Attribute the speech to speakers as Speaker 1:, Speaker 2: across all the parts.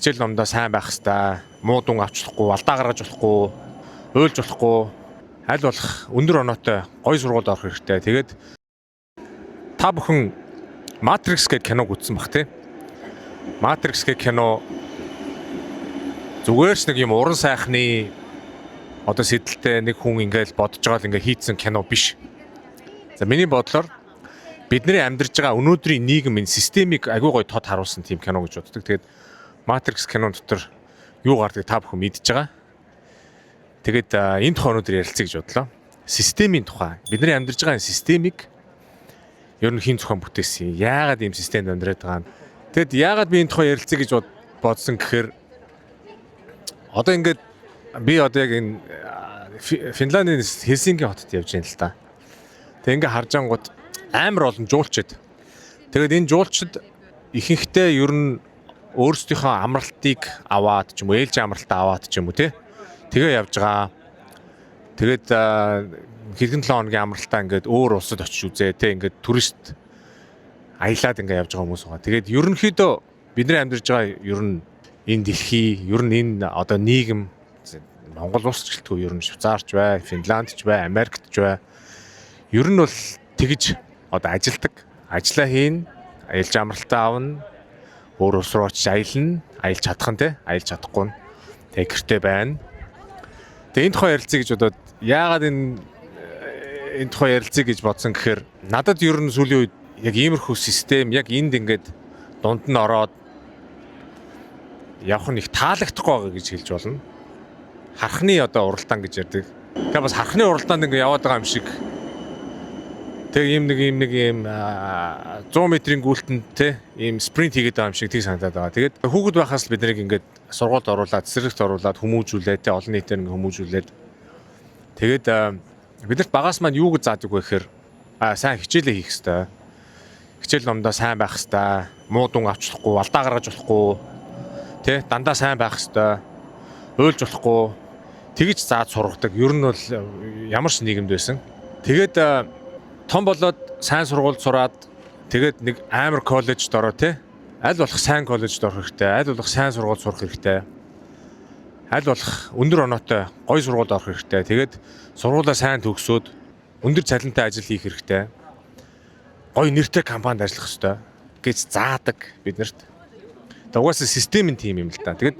Speaker 1: Хичээл номдоо сайн байх хэвээр, муу дүн авч болохгүй, алдаа гаргаж болохгүй, уйлж болохгүй, аль болох өндөр оноотой гоё сургуульд орох хэрэгтэй. Тэгээд та бүхэн Matrix гэх киног үзсэн бах тий. Matrix гэх кино зүгээр ч нэг юм уран сайхны одоо сэдэлтэй нэг хүн ингээл бодож байгаа л ингээ хийцэн кино биш. За, миний бодлоор бидний амьдарч байгаа өнөөдрийн нийгэм, энэ системийг агүй гоё тод харуулсан тийм кино гэж боддог. Тэгээд Matrix кинон дотор юу гардгийг та бүхэн мэдж байгаа. Тэгээд энэ тухай өнөөдөр ярилцъя гэж бодлоо. Системийн тухай. Бидний амьдарч байгаа энэ системийг ер нь хэн зохион бүтээсэн? Яагаад ийм системд амьдраад байгаа юм? Тэгэд яагаад би энэ тухай ярилцъя гэж бодсон гэхээр одоо ингээд би одоо яг энэ Финландын Хельсинки хотод явж байна л та. Тэг ингээ харж ангууд амар олон жуулчид. Тэгээд энэ жуулчид ихэнхдээ ер нь өөрсдийнхөө амралтыг аваад ч юм уу, ээлжийн амралтаа аваад ч юм уу, те. Тэгээ явж байгаа. Тэгээд хэрхэн 7 хоногийн амралтаа ингээд өөр улсад очиж үзээ, те, ингээд турист аялаад ингээд явж байгаа хүмүүс байгаа. Тэгээд ерөнхийдөө бидний амьдарч байгаа ер нь энэ дэлхий, ер нь энэ одоо нийгэм, Монгол улс ч гэлтгүй, ер нь Швейцарч бай, Финланд ч бай, Америкт ч бай. Ер нь бол тэгж одоо ажилдаг. Ажлаа хийн, аялж амралтаа авна, өөр улс руу очиж аялна, аялж чадах нь, те, аялж чадахгүй нь тэг гэртээ байна. Тэгээ энэ тухай ярилцъя гэж бодоод, яагаад энэ тухай ярилцъя гэж бодсон гэхээр надад ер нь сүүлийн үед яг иймэрхүү систем яг энд ингээд дунд нь ороод явах нь их таалагдахгүй байгаа гэж хэлж болно. Хархны одоо уралдаан гэж ярьдаг. Тэгээ бас хархны уралдаанд ингээ яваад байгаа юм шиг. Тэгээ ийм нэг 100 метрийн гүйлтэнд, те, ийм спринт хийгээд байгаа юм шиг тийг санагдаад байгаа. Тэгээд хүүхэд байхаас л бид нарыг ингээд сургуульд оруулаад, цэцэрлэгт оруулаад хүмүүжүүлээд, те, олон нийтээр ингээ хүмүүжүүлээд, тэгээд биднэрт багаас маань юу гэж заадаг вэ гэхээр сайн хичээлээ хийх хэвээр. Хичээл номдоо сайн байх хэвээр. Муу дүн авч болохгүй, алдаа гаргаж болохгүй. Тэ, дандаа сайн байх хэвээр. Уйлж болохгүй. Тэгж зааж сургадаг. Ер нь бол ямар ч нийгэмд байсан. Тэгээд том болоод сайн сургуульд сураад, тэгээд нэг амар коллежид ороо, те. Аль болох сайн коллежид орох хэрэгтэй. Аль болох сайн сургуульд сурах хэрэгтэй. Аль болох өндөр оноотой гоё сургуульд орох хэрэгтэй. Тэгээд сургуулаа сайн төгсөөд өндөр цалинтай ажил хийх хэрэгтэй. Гоё нэртэй компанид ажиллах хэрэгтэй гэж заадаг биднэрт. Тэгээд угаасаа систем нь тийм юм л та. Тэгээд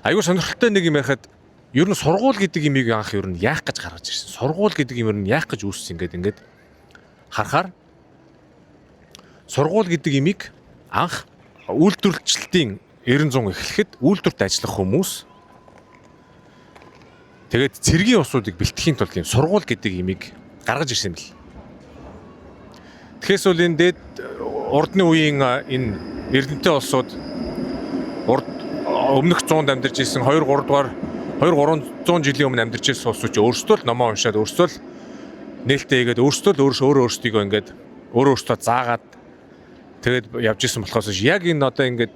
Speaker 1: аюу сонирхолтой нэг юм ярихад, ер нь сургууль гэдэг юмыг анх ер нь яах гэж гаргаж ирсэн? Сургууль гэдэг юм ер нь яах гэж үүссэн гэдэг ингээд харахаар сургууль гэдэг юмыг анх үйлдвэрлэлтийн 90 100 эхлэхэд үйлдвэрт ажиллах хүмүүс, тэгээд цэргийн улсуудыг бэлтгэхийн тулд юм сургууль гэдэг юмыг гаргаж ирсэн юм бэл. Тэгэхээс бол энэ дээд урдны үеийн энэ эрдэмтэн улсууд, урд өмнөх 100-нд амьдарч ирсэн, 2 3 дугаар 2 300 жилийн өмнө амьдарч ирсэн улсууд ч өөрсдөө л номоо уншаад, өөрсдөө л нээлттэй хийгээд, өөрсдөө л өөрөө өөрсдийгөө ингээд өөрөө өөрсдөө заагаад тэгээд явж исэн болохоос яг энэ одоо ингээд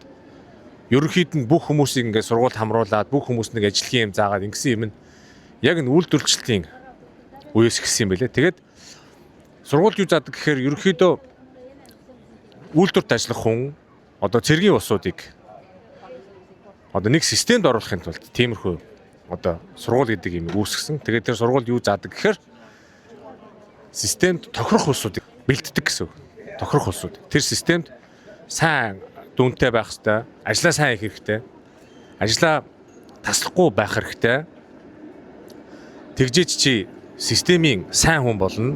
Speaker 1: ерөнхийд нь бүх хүмүүсийг ингээд сургуульд хамруулад, бүх хүмүүс нэг ажиллах юм заагаад ингэсэн юм нь яг энэ үйлдвэрлэлтийн үеэс эхэлсэн юм байлээ. Тэгээд сургуульд юу заадаг гэхээр ерөнхийдөө үйлдвэрт ажиллах хүн, одоо цэргийн улсуудыг одоо нэг системд оруулахын тулд тиймэрхүү одоо сургууль гэдэг юм үүсгэсэн. Тэгээд тэр сургуульд юу заадаг гэхээр системд тохирох улсуудыг бэлддэг гэсэн үг. Тохирох улсууд. Тэр системд сайн дүнтэй байх хэвээр, ажлаа сайн хийх хэрэгтэй. Ажлаа таслахгүй байх хэрэгтэй. Тэгжээч чи системийн сайн хүн болно.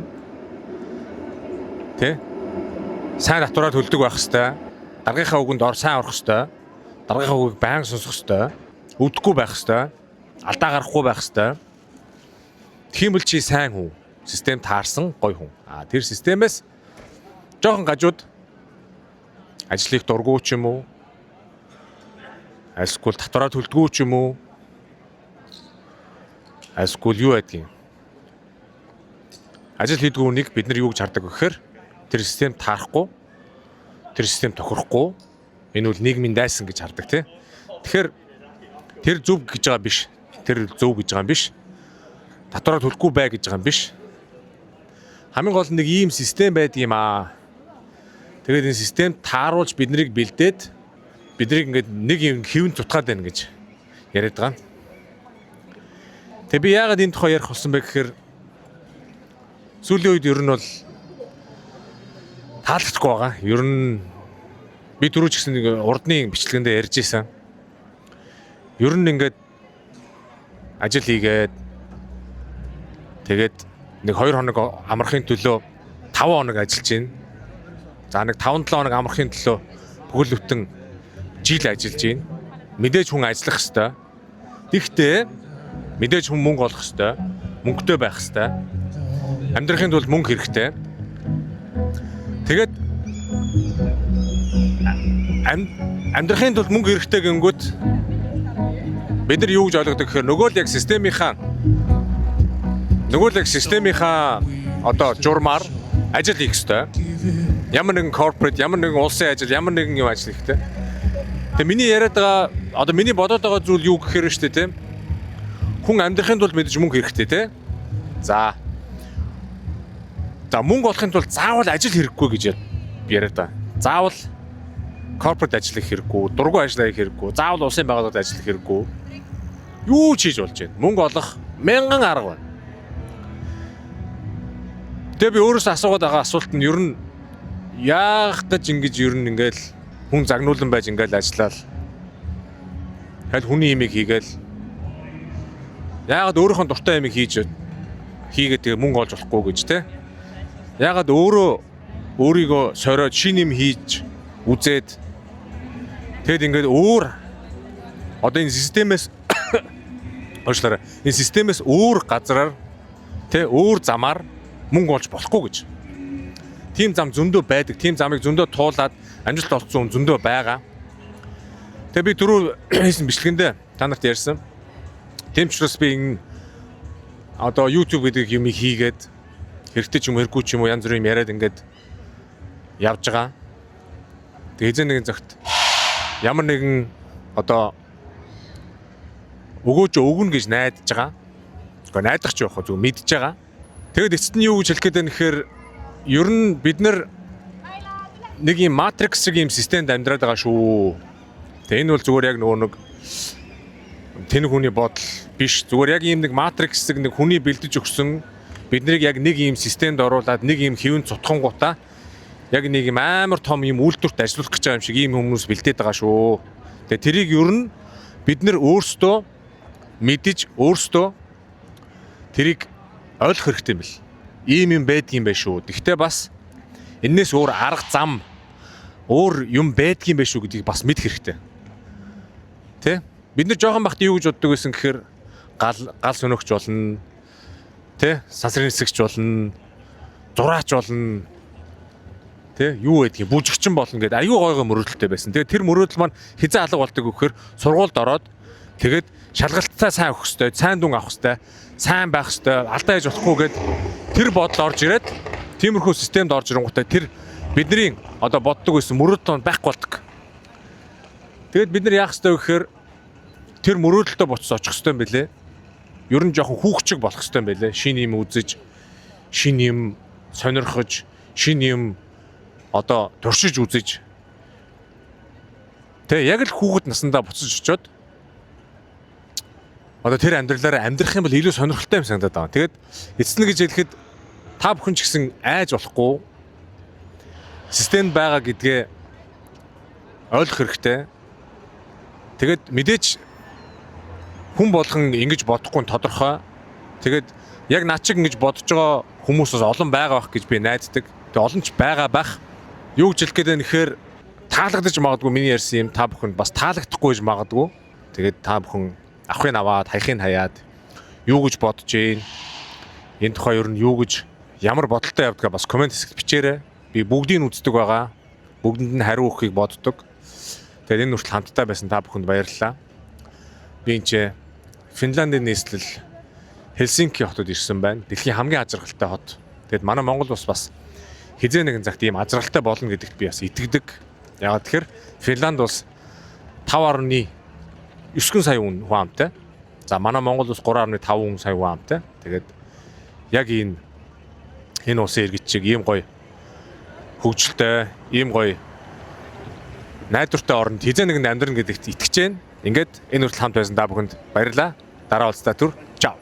Speaker 1: Тэ? Сайн татвараа төлдөг байх хэвээр. Даргынхаа үгэнд ор сайн орох хэвээр. Даргынхаа үгийг байнга сонсох хэвээр. Өвдөхгүй байх хэвээр. Алдаа гаргахгүй байх хэвээр. Тийм бол чи сайн хүн. Систем таарсан гоё хүн. А тэр системээс жоохон гажууд ажлыг дургүй ч юм уу, альсгүй татвараа төлдгүү ч юм уу, альсгүй юу байдгийг, ажил хийдгүү хүнийг бид нар юу гэж хардаг вэ гэхээр тэр систем таарахгүй, тэр систем тохирохгүй, энэ бол нийгмийн дайсан гэж хардаг, тий. Тэгэхээр тэр зөв гэж байгаа биш. Тэр зөв гэж байгаа юм биш. Татвараа төлөхгүй бай гэж байгаа юм биш. Хамгийн гол нь нэг ийм систем байдаг юм аа. Тэгээд энэ системд тааруулж биднийг бэлдээд Биднийг ингээд нэг юм хэвэн зутгаад байна гэж яриад байгаа. Тэгээ би яагаад энэ тухай ярих болсон бэ гэхээр сүүлийн үед ер нь бол таалагдахгүй байгаа. Ер нь би түрүү ч гэсэн нэг урдны бичлэгэндээ ярьж исэн. Ер нь ингээд ажил хийгээд, тэгээд нэг 2 хоног амрахын төлөө 5 хоног ажиллаж байна. За, нэг 5 7 хоног амрахын төлөө бүхэл бүтэн жил ажиллаж байна. Мэдээж хүн ажиллах хэвээр. Тэгтээ мэдээж хүн мөнгө олох хэвээр. Мөнгөтэй байх хэвээр. Амьдрахын тулд мөнгө хэрэгтэй. Тэгээд амьдрахын тулд мөнгө хэрэгтэй гингүүт бид нар юу гэж ойлгодог гэхээр нөгөө л яг системийнхаа одоо журмаар ажил хийх ёстой. Ямар нэгэн corporate, ямар нэгэн улсын ажил, ямар нэгэн юм ажил хийхтэй. Тэгээ миний яриад байгаа, одоо миний бодоод байгаа зүйл юу гэхээр шүү дээ, тийм. Хүн амьдрахын тулд мэдээж мөнгө хэрэгтэй, тийм. За. За, мөнгө олохын тулд заавал ажил хэрэггүй гэж яриад байгаа. Заавал corporate ажил хийх хэрэггүй, дургүй ажил хийх хэрэггүй, заавал улсын байгууллагад ажиллах хэрэггүй. Юу ч хийж болж байна. Мөнгө олох мянган арга байна. Тэгээ би өөрөөсөө асуугаад байгаа асуулт нь ер нь яах гэж ингэж ер нь ингээл хүн загнуулан байж ингээл ажиллаал. Хал хүний имийг хийгээл, яагаад өөрийнхөө дуртай юмыг хийгээд тэгээ мөнгө олж болохгүй гэж, те. Яагаад өөрөө өөрийгөө сориод шинэ юм хийж үзээд, тэгэд ингээд өөр одоо энэ системээс, уучлаарай, энэ системээс өөр газраар, тэ, өөр замаар мөнгө олж болохгүй гэж. Тийм зам зөндөө байдаг. Тийм замыг зөндөө туулаад амжилт олцсон хүн зөндөө байгаа. Тэгээ би түрүү хийсэн бичлэгэндээ та нарт ярьсан. Тийм ч учраас би энэ одоо YouTube гэдэг юмыг хийгээд, хэрэгтэй ч юм, хэрэггүй ч юм уу, янз бүрийн юм яриад ингээд явж байгаа. Тэгээ хэзээ нэгэн цагт ямар нэгэн одоо өгөөж өгнө гэж найдаж байгаа. Гэхдээ найдах ч явах зүгээр мэдж байгаа. Тэгээд эцэст нь юу гэж хэлэх гээд байна гэхээр ер нь бид нар нэг юм matrix шиг юм системд амьдраад байгаа шүү. Тэгээ энэ бол зүгээр яг нөгөө нэг тэнэг хүний бодол биш. Зүгээр яг ийм нэг matrix шиг нэг хүний бэлдэж өгсөн, биднийг яг нэг ийм системд оруулаад, нэг ийм хэвэн цутхангуудаа яг нэг юм амар том ийм үйлдвэрт ажиллуулах гэж байгаа юм шиг ийм хүмүүс бэлдээд байгаа шүү. Тэгээ тэрийг ер нь бид нар өөрсдөө мэдэж, өөрсдөө тэрийг ойлгох хэрэгтэй юм бэл. Ийм юм байдгийн байх шүү. Гэхдээ бас энээс өөр арга зам, өөр юм байдгийн байх шүү гэдгийг бас мэдэх хэрэгтэй. Тэ? Бид нар жоохон байхдаа юу гэж боддог байсан гэхээр гал гал сөнөөгч болно. Тэ? Сансрын нисэгч болно. Зураач болно. Тэ? Юу байдгийг, бүжигчин болно гэдээ аюу гой гой мөрөөдөлтэй байсан. Тэгээ тэр мөрөөдөл маань хэзээ алга болдог вэ гэхээр сургуульд ороод, тэгээд шалгалтаа сайн өгөх хэвээр, сайн дүн авах хэвээр, сайн байх хэвээр, алдаа хийж болохгүй гэд тэр бодол орж ирээд, тиймэрхүү системд орж ирэнгүүтээ тэр бидний одоо боддог байсан мөрөөдөл нь байхгүй болдог. Тэгээд бид нар яах ёстой вэ гэхээр тэр мөрөөдөлтөд буцаж очих ёстой юм бэлээ. Ер нь жоохон хүүхчиг болох ёстой юм бэлээ. Шинэ юм үзэж, шинэ юм сонирхож, шинэ юм одоо туршиж үзэж. Тэ, яг л хүүхэд насандаа буцаж очиод одоо тэр амьдралаараа амьдрах юм бол илүү сонирхолтой юм санагдаад байгаа. Тэгээд эцэст нь гэж хэлэхэд та бүхэн ч гэсэн айж болохгүй, системд байгаа гэдгээ ойлгох хэрэгтэй. Тэгээд мэдээж хүн болгон ингэж бодохгүй нь тодорхой. Тэгээд яг над шиг ингэж бодож байгаа хүмүүс бас олон байгаа байх гэж би найддаг. Тэгээд олон ч байгаа байх. Юу гэж хэлэх гээд байна гэхээр таалагдаж магадгүй миний ярьсан юм та бүхэнд бас таалагдахгүй гэж магадгүй. Тэгээд та бүхэн авахыг аваад, хаяхыг хаяад, юу гэж бодож гин, энэ тухай ер нь юу гэж, ямар бодолтой явдгаа бас comment хэсэгт бичээрэй. Би бүгдийг нь үздэг байгаа. Бүгдэнд нь хариу өгөхийг боддог. Тэгээд энэ хүртэл хамтдаа байсан та бүхэнд баярлалаа. Би энэ ч Финландын нийслэл Хелсинки хотод ирсэн байна. Дэлхийн хамгийн аз жаргалтай хот. Тэгээд манай Монгол улс бас хэзээ нэгэн цагт ийм аз жаргалтай болно гэдэгт би бас итгэдэг. Яагаад тэгэхээр Финланд улс 5.9 сая хүн амтай. За, манай Монгол улс 3.5 хүн сая хүн амтай. Тэгээд яг энэ улсын иргэд чиг ийм гоё хөгжилтэй, ийм гоё Найдвартай оронд хэзээ нэгэнд амьдрна гэдэгт итгэж байна. Ингээд энэ хүртэл хамт байсан та бүхэнд баярлалаа. Дараа уулзалтаа түр. Чао.